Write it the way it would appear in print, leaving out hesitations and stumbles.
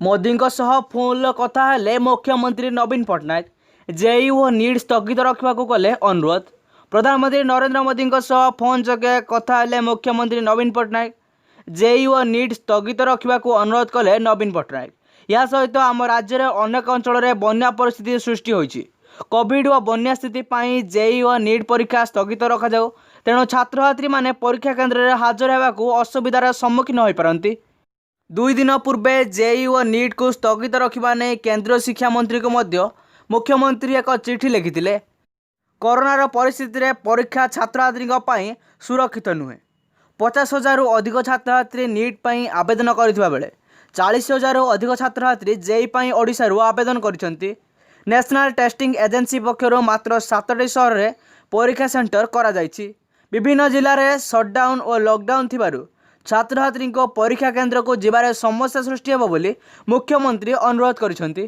ମୋଦିଙ୍କ ସହ ଫୋନ୍ରେ କଥା ହେଲେ ମୁଖ୍ୟମନ୍ତ୍ରୀ ନବୀନ ପଟ୍ଟନାୟକ। ଜେଇଇ ଓ ନିଟ୍ ସ୍ଥଗିତ ରଖିବାକୁ କଲେ ଅନୁରୋଧ। ପ୍ରଧାନମନ୍ତ୍ରୀ ନରେନ୍ଦ୍ର ମୋଦିଙ୍କ ସହ ଫୋନ୍ ଯୋଗେ କଥା ହେଲେ ମୁଖ୍ୟମନ୍ତ୍ରୀ ନବୀନ ପଟ୍ଟନାୟକ। ଜେଇଇ ଓ ନିଟ୍ ସ୍ଥଗିତ ରଖିବାକୁ ଅନୁରୋଧ କଲେ ନବୀନ ପଟ୍ଟନାୟକ। ଏହା ସହିତ ଆମ ରାଜ୍ୟରେ ଅନେକ ଅଞ୍ଚଳରେ ବନ୍ୟା ପରିସ୍ଥିତି ସୃଷ୍ଟି ହୋଇଛି। କୋଭିଡ୍ ଓ ବନ୍ୟା ସ୍ଥିତି ପାଇଁ ଜେଇଇ ଓ ନିଟ୍ ପରୀକ୍ଷା ସ୍ଥଗିତ ରଖାଯାଉ। ତେଣୁ ଛାତ୍ରଛାତ୍ରୀମାନେ ପରୀକ୍ଷା କେନ୍ଦ୍ରରେ ହାଜର ହେବାକୁ ଅସୁବିଧାର ସମ୍ମୁଖୀନ ହୋଇପାରନ୍ତି। 2 ଦିନ ପୂର୍ବେ ଜେଇଇ ଓ ନିଟ୍କୁ ସ୍ଥଗିତ ରଖିବା ନେଇ କେନ୍ଦ୍ର ଶିକ୍ଷା ମନ୍ତ୍ରୀଙ୍କୁ ମଧ୍ୟ ମୁଖ୍ୟମନ୍ତ୍ରୀ ଏକ ଚିଠି ଲେଖିଥିଲେ। କରୋନାର ପରିସ୍ଥିତିରେ ପରୀକ୍ଷା ଛାତ୍ରଛାତ୍ରୀଙ୍କ ପାଇଁ ସୁରକ୍ଷିତ ନୁହେଁ। 50 ହଜାରରୁ ଅଧିକ ଛାତ୍ରଛାତ୍ରୀ ନିଟ୍ ପାଇଁ ଆବେଦନ କରିଥିବା ବେଳେ 40 ହଜାରରୁ ଅଧିକ ଛାତ୍ରଛାତ୍ରୀ ଜେଇଇ ପାଇଁ ଓଡ଼ିଶାରୁ ଆବେଦନ କରିଛନ୍ତି। ନ୍ୟାସନାଲ୍ ଟେଷ୍ଟିଂ ଏଜେନ୍ସି ପକ୍ଷରୁ ମାତ୍ର ସାତଟି ସହରରେ ପରୀକ୍ଷା ସେଣ୍ଟର କରାଯାଇଛି। ବିଭିନ୍ନ ଜିଲ୍ଲାରେ ସଟ୍ଡାଉନ୍ ଓ ଲକଡାଉନ୍ ଥିବାରୁ ଛାତ୍ରଛାତ୍ରୀଙ୍କ ପରୀକ୍ଷା କେନ୍ଦ୍ରକୁ ଯିବାରେ ସମସ୍ୟା ସୃଷ୍ଟି ହେବ ବୋଲି ମୁଖ୍ୟମନ୍ତ୍ରୀ ଅନୁରୋଧ କରିଛନ୍ତି।